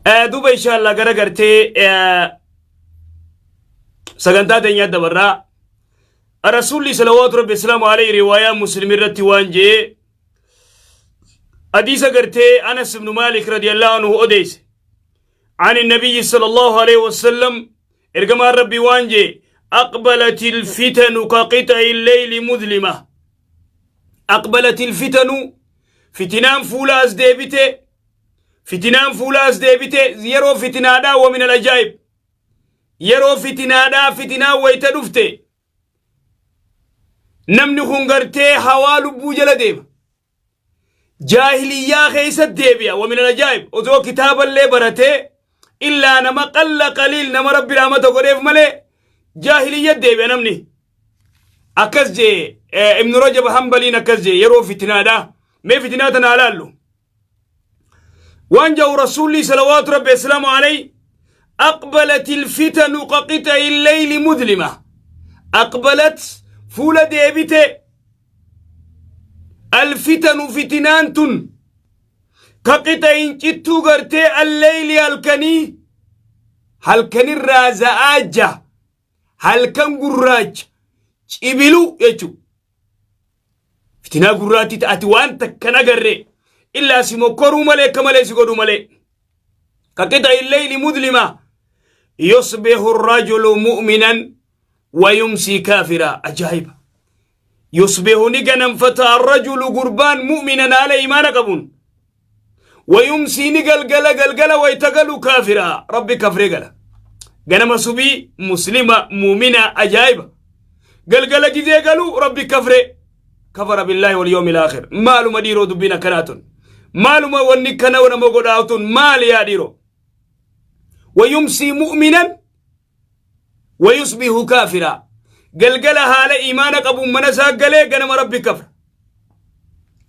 Duuba inshaallah gara gartee sagantaa teenyaa dabarraa. Rasuulli salawaatu rabbi islaamu alayhi riwaayaa muslim irratti waan jee hadiisa gartee Anas ibnu Maalik radiyallahu anhu odeesse. عن النبي صلى الله عليه وسلم إرجما ربي وانجي أقبلت الفتن كقطع الليل مظلمة. أقبلت الفتن فتنان فولاس ديبته، فتنان فولاس ديبته، يرو فتنادا ومن العجائب يرو فتنادا فتنا ويتدفته نمني خنغرتي حوالو بوجل ديب جاهلية خيسة ديبيا. ومن العجائب وذو كتاب اللي برته إلا نما قل قليل نما ربي رحمته قريف ملي جاهلية ديبيا نمني أكس جي ابن رجب حنبلين أكس جي يرو فتنادا ما فتناتنا لالو وانجو رسولي صلوات ربي السلام عليه أقبلت الفتن كقطع الليل مظلمة. أقبلت فول ديبته الفتن فتنانت كقطع جتو غرتي الليل هلكني هلكني الرازاجة هلكن قراج إبلو يجو فتنا قراتي تأتي وان تكنا إلا سمكروا ملك ملك سيقولوا ملك كقطع الليل مظلمة يصبح الرجل مؤمنا ويمسي كافرا. عجائب يصبح نجنا فتى الرجل قربان مؤمنا على إيمان قبون ويمسي نقل قل قل قل ويتقل كافرا. ربي كفر قل قنما سبي مسلمة مؤمنة. عجائب قل قل جزي قالوا ربي كفر كفر بالله واليوم الآخر. مالو مديرو دبينا كناتون مالو ما ونكنا ونما قداوتون مال يا ديرو. ويمسي مؤمنا ويصبح كافرا. قلقل هالة إيمانك أبو منسا قلي قنما ربي كفر.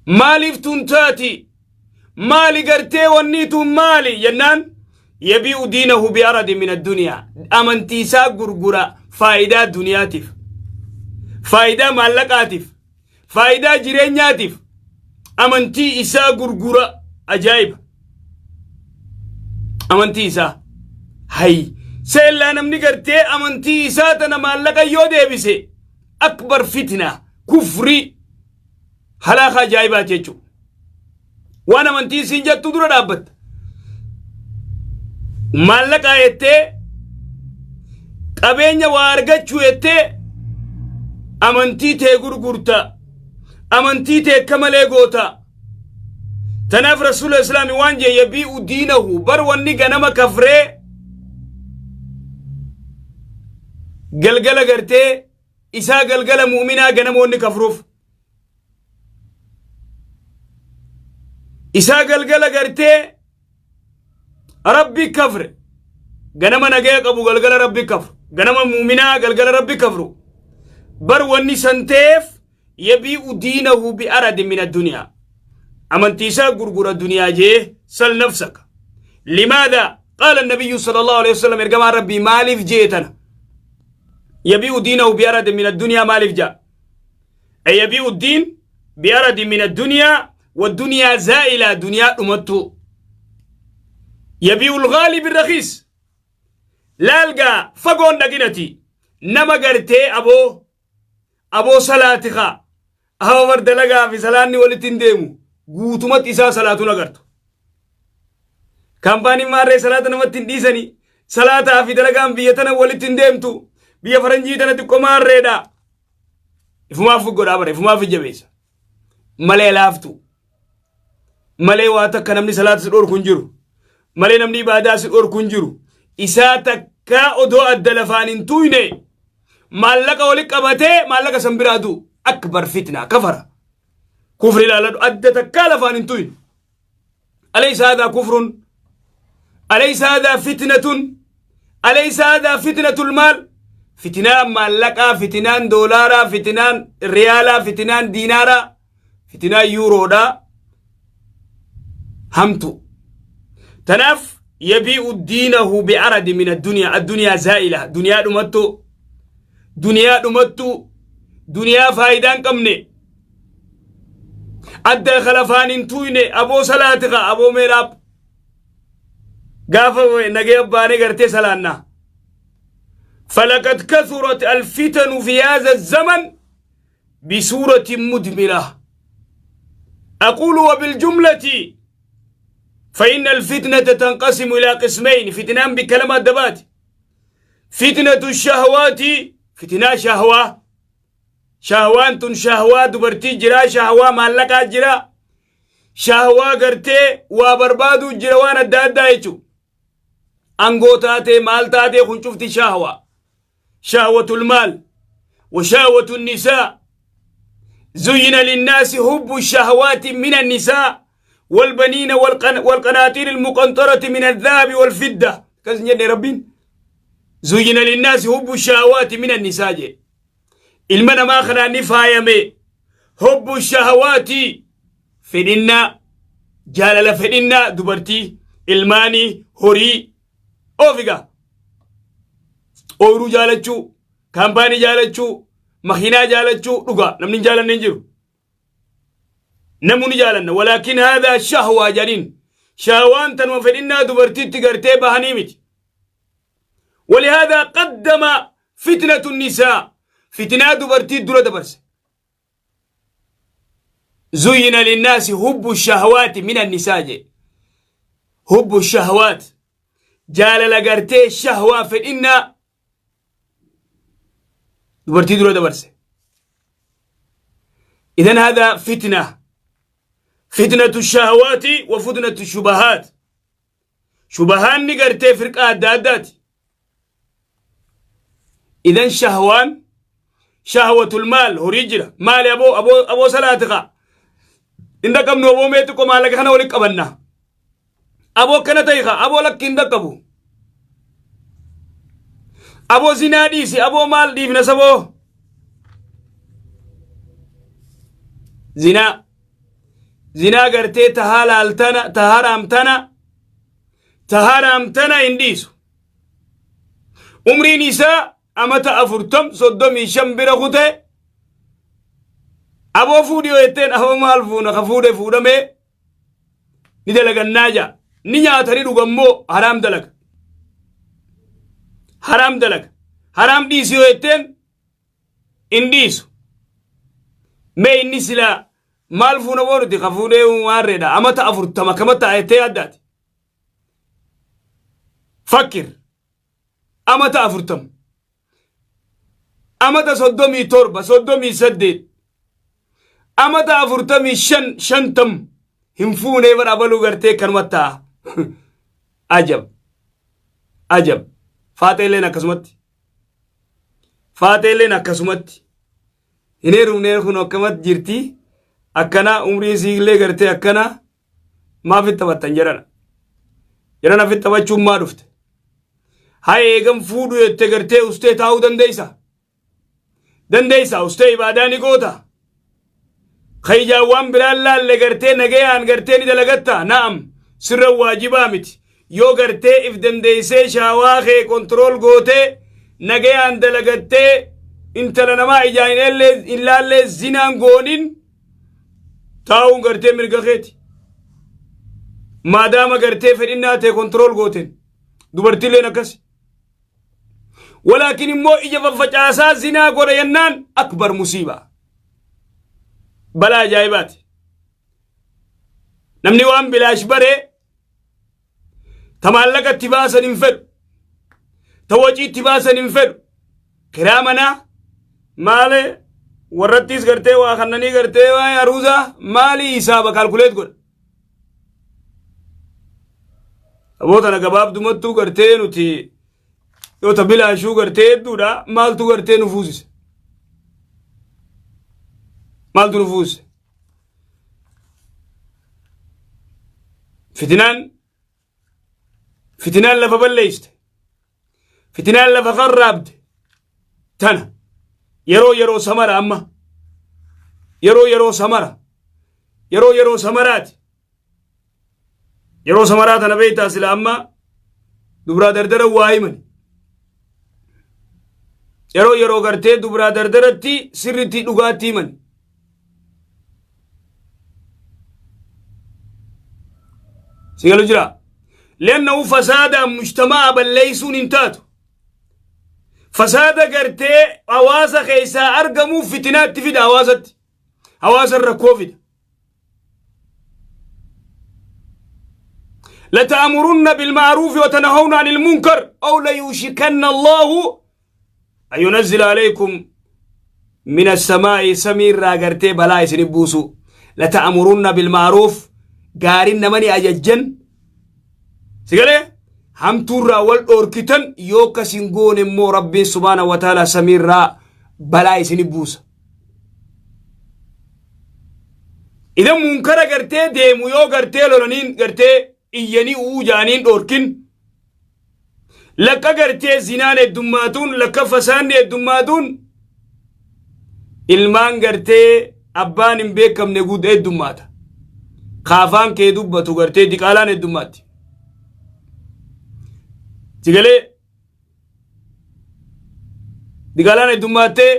مالي فتنتاتي مالي قرتي ونيتو مالي جنان يبيع دينه بأرض من الدنيا. أمنتيسا قرقرا فايدة دنياتف فايدة مالكاتف فايدة جرينياتف أمنتي إسا قرقرا. عجائب أمنتي إسا هاي سيلا نمني قرتي أمنتي إسا تنا مالك يودي بسي أكبر فتنة كفري هلاخا جايبات يجو وانا منتي سنجد تدور دابت مالك آيتي قبين وارغتشو يتي أمنتي تي غرغرتا أمنتي تي كمالي غوتا. تناف رسول الإسلام وانجي يبيع دينه بر وني غنما كفري قلقل قرتي إسا قلقل مؤمنا غنم وني كفروف إسا قلقل قرتي ربي كفر غنم نجيك أبو قلقل ربي كفر غنم مؤمنا قلقل ربي كفرو بر وني سنتيف يبيع دينه بأرد من الدنيا. أمنتيسا غرغر الدنيا جي سل نفسك لماذا قال النبي صلى الله عليه وسلم إرجما ربي مالف جيتنا يبيع دينه بأرد من الدنيا مالف جاء أي يبيع الدين بأرد من الدنيا والدنيا زائلة دنيا أمته يبيع الغالي بالرخيص لالقى فقون نقنتي نما قرتي أبو أبو صلاتها أهو بردلقا في صلاني ولتندمو قوتمت إسا صلاتنا قرتو كامباني ماري صلاة نمتن ديسني صلاة في دلقان بيتنا ولتندمتو بيا فرنجيتنا تقومان ريدا إفما فقو دابر إفما في جبيسا ملي لافتو ملي واتك نمني صلاة سرور كنجرو ملي نمني بادا سرور كنجرو إسا تكا أدو الدلفان تويني مالك ولك أبتي مالك سنبرادو أكبر فتنة كفر كفر لا أدى تكا لفان توين. أليس هذا كفر؟ أليس هذا فتنة؟ أليس هذا فتنة المال؟ فتنان مالكا فتنان دولارا فتنان ريالا فتنان دينارا فتنان يورو دا همتو تناف يبيع دينه بعرض من الدنيا. الدنيا زائلة دنيا دمتو دنيا دمتو دنيا فايدان كمني أدى خلفان تويني أبو سلاتغا أبو ميراب. Gaafa nagaya baanee gartee salaannaa. فلقد كثرت الفتن في هذا الزمن بصورة مدمرة. أقول وبالجملة فإن الفتنة تنقسم إلى قسمين، فتنان بكلمات دبات، فتنة الشهوات، فتنة شهوة، شهوان شهوة دبرتي جرا، شهوة مالكا جرا، شهوة قرتي وبربادو جروان الداد، أنغو تاتي مال تاتي خنشفتي شهوة، شهوة المال وشهوة النساء. زين للناس حب الشهوات من النساء والبنين والقناطير المقنطرة من الذهب والفضة. كزن ربين زين للناس حب الشهوات من النساء جي. المنا ما خنا نفايمي حب الشهوات فإن جالل فإن دبرتي الماني هوري أوفيغا ooyiruu jaalachuu, kaampaanii jaalachuu, makiinaa jaalachuu dhugaa namni hin jaalanne hin jiru. Namni jaalanna walaakin haadhaa shahwaa jedhin shahwaan tanuma fedhinnaa dubartiitti gartee bahanii miti. ولهذا قدم فتنة النساء، فتنة دبرتي دولة دبرس. زين للناس حب الشهوات من النساء جي. حب الشهوات جال لغرتي الشهوة فإن دبرتي دولة دبرس. إذن هذا فتنة، فتنة الشهوات وفتنة الشبهات. شبهان نغرتي فرقة دادات. إذن شهوان شهوة المال هريجرة مال أبو أبو أبو سلاتك إنك أمن أبو ميتك ومالك أنا ولك أبنا أبو كنتيخا أبو لك إنك أبو أبو زناديسي أبو مال ديف نسبو زنا زنا قرتي تهالالتنا تهارامتنا تهارامتنا إنديسو عمري نساء amata 40 35 bira kute aboo fuudhi yoo jetteen aboo maal fuuna ka fuudhe fuudhamee ni dalagannaa jaa ni nyaatanii dhugammoo haraam dalaga haraam dalaga haraam dhiisi yoo jetteen hin dhiisu mee inni silaa maal fuuna boonuti ka fuudhee maarreedha amata 40 kama taa'ettee addaati fakkir amata 40 amata 37 38 amata 45 50 hin fuunee bara abaluu gartee kanuma ta'a. Ajab ajab faateelleen akkasumatti faateelleen akkasumatti hin heerumnee kun akkamatti jirti akkana umriin siillee gartee akkana maaf itti taphattan jedhana jedhana fi taphachuun maa dhufte haa eegan fuudhu jettee gartee ustee taa'uu dandeessa. Dandeessa ustee ibaadaa ni goota. Khayjaawwan biraan laalle gartee nagayaan gartee ni dalagatta. Na'am sirra waajibaa miti. Yoo gartee if dandeessee shaawaa kee kontirool gootee nagayaan dalagattee intala namaa ijaan hin laallee zinaan goonin taa'uun gartee mirga keeti. Maadaama gartee fedhinnaa ta'e kontirool gooteen dubartiileen akkasi. ولكن مو إجا ففجاسا زنا قد ينان أكبر مصيبة بلا جايبات نمني وان بلاش بري تمالك اتباسا ننفد توجي اتباسا ننفد كرامنا مالي ورتيس قرتي وخنني قرتي وعروزة مالي حسابة كالكوليت قد أبوتنا قباب دمتو قرتي نتي yoo ta bilaashuu gartee hedduudha maaltu gartee nu fuusise maaltu nu fuusise fitinaan fitinaan lafa balleeyste fitinaan lafa qarraabde tana yeroo yeroo samara amma yeroo yeroo samara yeroo yeroo samaraati yeroo samaraa tana beeytaa sila amma dubraa dardara waa himani yeroo yeroo gartee dubraa dardaratti sirriitti dhugaatti himan. Sigalu jira. Li'annahu fasaadaan mujtama'a balleeysuun hin taatu. Fasaada gartee hawaasa keessaa argamuuf fitinaatti fida hawaasatti. Hawaasa rakkoo fida. لتأمرن بالمعروف وتنهون عن المنكر أو ليوشكن الله أن ينزل عليكم من السماء سمير راغرتي بلا يسنبوسو لتأمرن بالمعروف قارن نمني أججن سيقالي hamtuurraa wal dhoorkitan yoo akkas hin goone immoo rabbiin subhaana wa ta'ala samiirraa balaa isini buusa. Idan munkara gartee deemu yoo gartee lolaniin gartee iyyanii uu jaaniin dhoorkin lakka gartee zinaan heddummaatuun lakka fasaanni heddummaatuun ilmaan gartee abbaan hin beekamne guud heddummaata. Kaafaan kee dubbatu gartee diqaalaan heddummaatti. Sigalee diqaalaan heddummaattee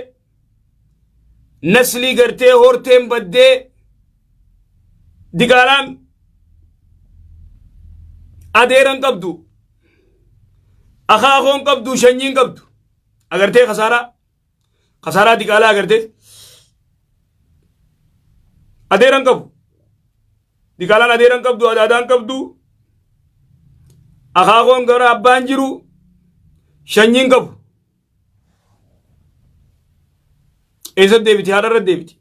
naslii gartee horteen baddee diqaalaan adeeran qabdu akaakoon qabdu shanyiin qabdu agartee kasaaraa kasaaraa diqaalaa agartee adeeran qabu diqaalaan adeeran qabdu adaadaan qabdu akaakoon gara abbaan jiru shanyiin qabu eessatti deebiti haadha irra deebiti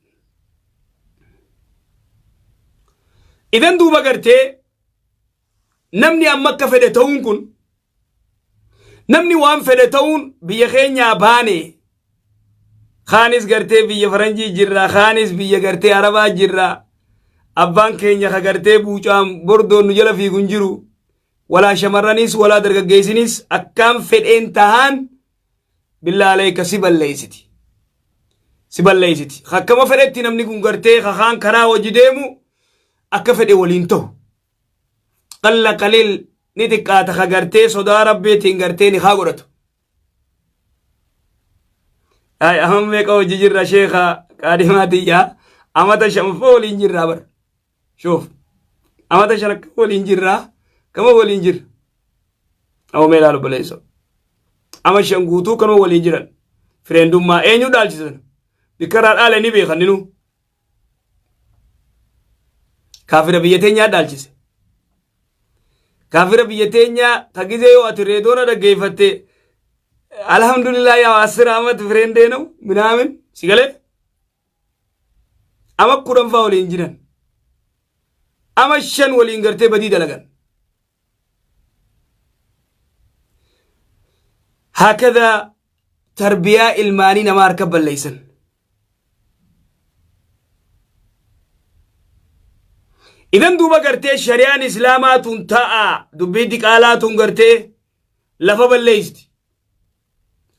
idan duuba gartee namni amma akka fedhe ta'uun kun namni waan fedhe ta'uun biyya keenyaa baane kaanis gartee biyya faranjii jirra kaanis biyya gartee arabaa jirra abbaan keenya ka gartee buucaan bordoon nu jala fiigu hin jiru walaa shamarranis walaa dargaggeessinis akkaan fedheen tahaan billaa aleeka si balleessiti si balleessiti akkama fedhetti namni kun gartee kakaan karaa hojii deemu akka fedhe waliin ta'u qalla qaliil ni xiqqaata ka gartee sodaa rabbiitiin gartee ni haa godhatu. Ay amma meeqa hojii jirra sheekha qaadimaa tiyyaa amata shanfa waliin jirraa bar shoof amata shan akka waliin jirraa kama waliin jirra amma mee ilaalu obboleessa ama shan guutuu kanuma waliin jiran fireendummaa eenyu dhaalchisan bikka irraa dhaale ni beekan ninu kaafira biyya teenyaa dhaalchise kaafira biyya teenyaa ka gizee yoo ati reedoona dhaggeeffatte alhamdulillah yaa አስር ዓመት friend ኤ ነው ምናምን ሲገለ ama 10 faa waliin jiran ama 5 waliin gartee badii dalagan hakada tarbiyaa ilmaanii nama harka balleeysan idan duuba gartee shari'aan islaamaa tun ta'a dubbii diqaalaa tun gartee lafa balleeysiti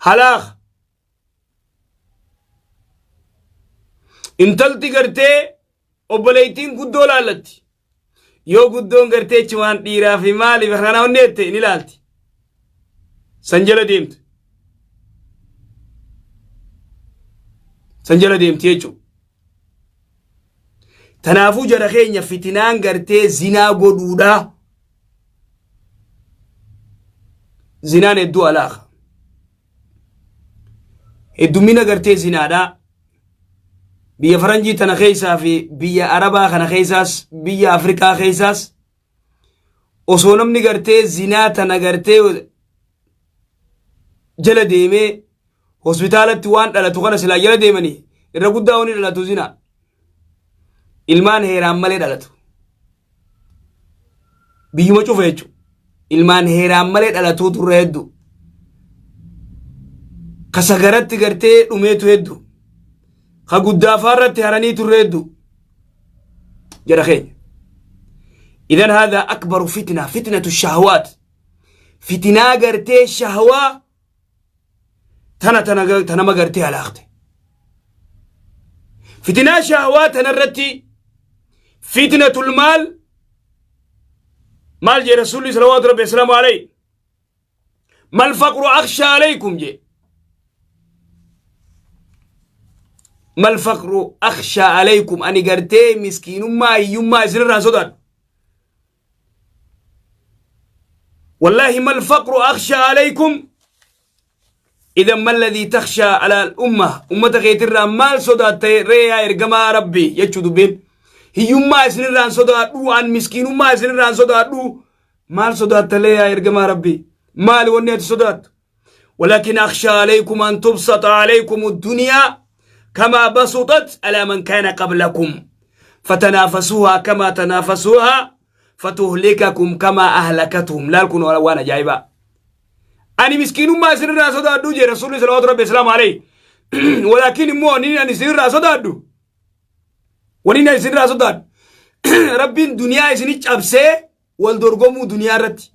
halaaka intalti gartee obboleeytiin guddoo laallatti yoo guddoon gartee chimaan dhiiraa fi maaliif kana onneette ni laalti san jala deemti san jala deemti jechuudha. Tanaafuu jara keenya fitinaan gartee zinaa godhuudha. Zinaan hedduu alaaka. Heddummina gartee zinaadha. Biyya faranjii tana keessaa fi biyya arabaa kana keessaas biyya Afrikaa keessaas osoo namni gartee zinaa tana gartee jala deemee hospitaalatti waan dhalatu kana silaa jala deemanii irra guddaa wanni dhalatu zinaa. Ilmaan heeraan malee dhalatu. Biyyuma cufa jechuudha. Ilmaan heeraan malee dhalatuu turre hedduu. Ka sagaratti gartee dhumeetu hedduu. Ka guddaafaarratti haranii turre hedduu. Jara keenya. إذن هذا أكبر فتنة فتنة الشهوات فتنة قرتي شهوة تنا تنا تنا ما قرتي على أختي فتنة شهوات تنرتي فتنة المال مال جي رسول صلوات ربي وسلامه عليه ما الفقر أخشى عليكم جي ما الفقر أخشى عليكم أني قرتي مسكين ما يما يسر راسودان والله ما الفقر أخشى عليكم. إذا ما الذي تخشى على الأمة؟ أمة keetirraa maal sodaatte ree yaa ergamaa Rabbii jechuu dubbiin. Hiyyummaa isinirraan sodaadhu, an miskiinummaa isinirraan sodaadhu. Maal sodaattallee yaa ergamaa Rabbii? Maali wanni ati sodaattu? ولكن أخشى عليكم أن تبسط عليكم الدنيا كما بسطت على من كان قبلكم فتنافسوها كما تنافسوها فتهلككم كما أهلكتهم. Laal kun waan ajaa'ibaa. Ani miskiinummaa isinirraa sodaadhu jee Rasuulli salawaatu Rabbi islaamu alayhi. Walaakin immoo ani isinirraa sodaadhu. Wani ani isinirraa sodaadhu, Rabbiin duniyaa isini cabsee wal dorgomuu duniyaa irratti.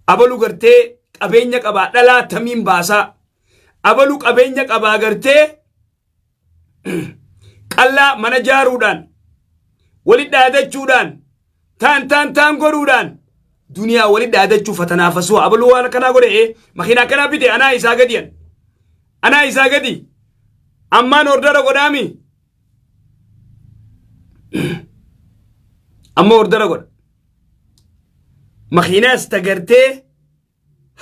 Abalu gartee qabeenya qabaa, dhalaa tamiin baasaa. Abalu qabeenya qabaa, gartee qallaa mana jaaruudhaan, walit dhaadachuudhaan, taan taan taan godhuudhaan, duniyaa walit dhaadachuu فتنافسوا. Abaluu waan akkanaa godhe, makiinaa akkanaa bite, anaa isaa gadi, anaa isaa gadi, ammaan ordara godhaami, amma ordara godha, makiinaas tagartee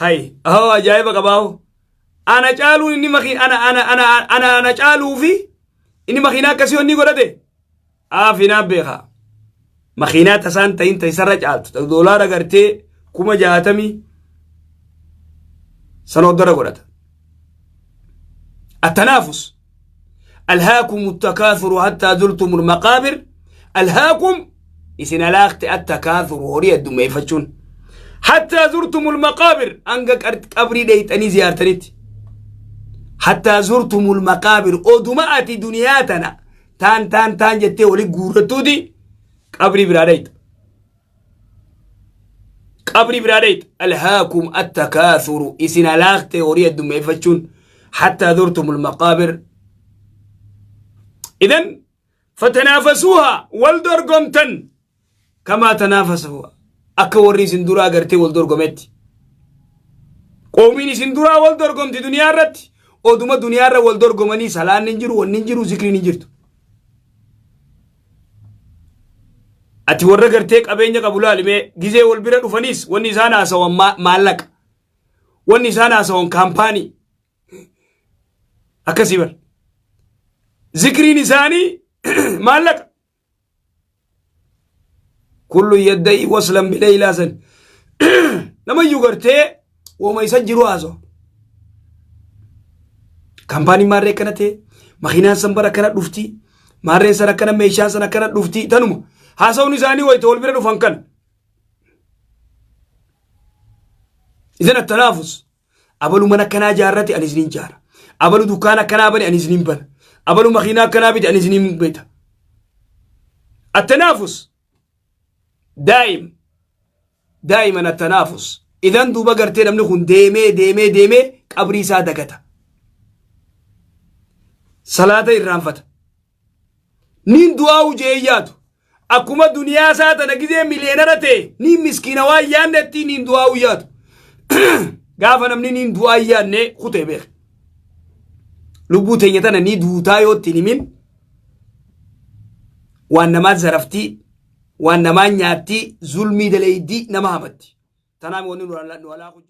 hay ahoo ajaa'iba qabaaho. Ana caaluun inni makii ana ana ana ana ana caaluu fi inni makiinaa akkasii wanni godhate aafinaa beekaa. Makiinaa tasaan ta'in ta isarra caaltu doolaara gartee 60,000 san ordara godhata. التنافس ألهاكم التكاثر حتى زرتم المقابر. ألهاكم isin alaaqte التكاثر horii heddummeeffachuun حتى زرتم المقابر hanga qabrii dheeyxanii ziyaartanitti. حتى زرتم المقابر oduma ati duniyaa tana taan taan taan jettee wali guurrattuuti qabrii biraa dheeyxa, qabrii biraa dheeyxa. ألهاكم التكاثر isin alaaqte horii heddummeeffachuun حتى زرتم المقابر. إذن فتنافسوها wal dorgomtan كما تنافسوها akka warri isin duraa gartee wal dorgometti. Qoomiin isin duraa wal dorgomti duniyaa irratti. Oduma duniyaa irra wal dorgomanii salaan hin jiru, wanni hin jiru, zikriin hin jirtu. Ati warra gartee qabeenya qabu laalimee, gizee wal bira dhufaniis wanni isaan haasawan maallaqa, wanni isaan haasawan kaampaanii akkasii bar. Zikriin isaanii maallaqa. كل يدعي وصلا بليلى san namayyuu gartee wooma isa jiru haasawa. Kaampaanii maarree akkana ta'e, makiinaan san bara akkana dhufti, maarreen san akkana, meeshaan san akkana dhufti, tanuma haasawni isaanii wayita wal bira dhufan kan. إذن التنافس abalu mana akkanaa jaarrate, ani isinin jaara. Abalu dukkaana akkanaa bane, ani isinin bana. Abalu makiinaa akkanaa bite, ani isinin bita. التنافس دائم دائما التنافس. إذن duuba gartee namni kun deemee deemee deemee qabrii isaa dagata, salaata irraanfata, nin du'aa jee yaadu. Akkuma duniyaa isaa tana gizee millionaire ta'e nin miskiina waan yaannetti nin du'aa yaadu. Gaafa namni nin du'aa yaanne kutee beek. Lubbuu teenya tana ni duutaa yoo ittiin himin, waan namaa zaraftii, waan namaa nyaattii, zulmii daleeydii, nama hamatti. Tanaaf wanni nu alaaku.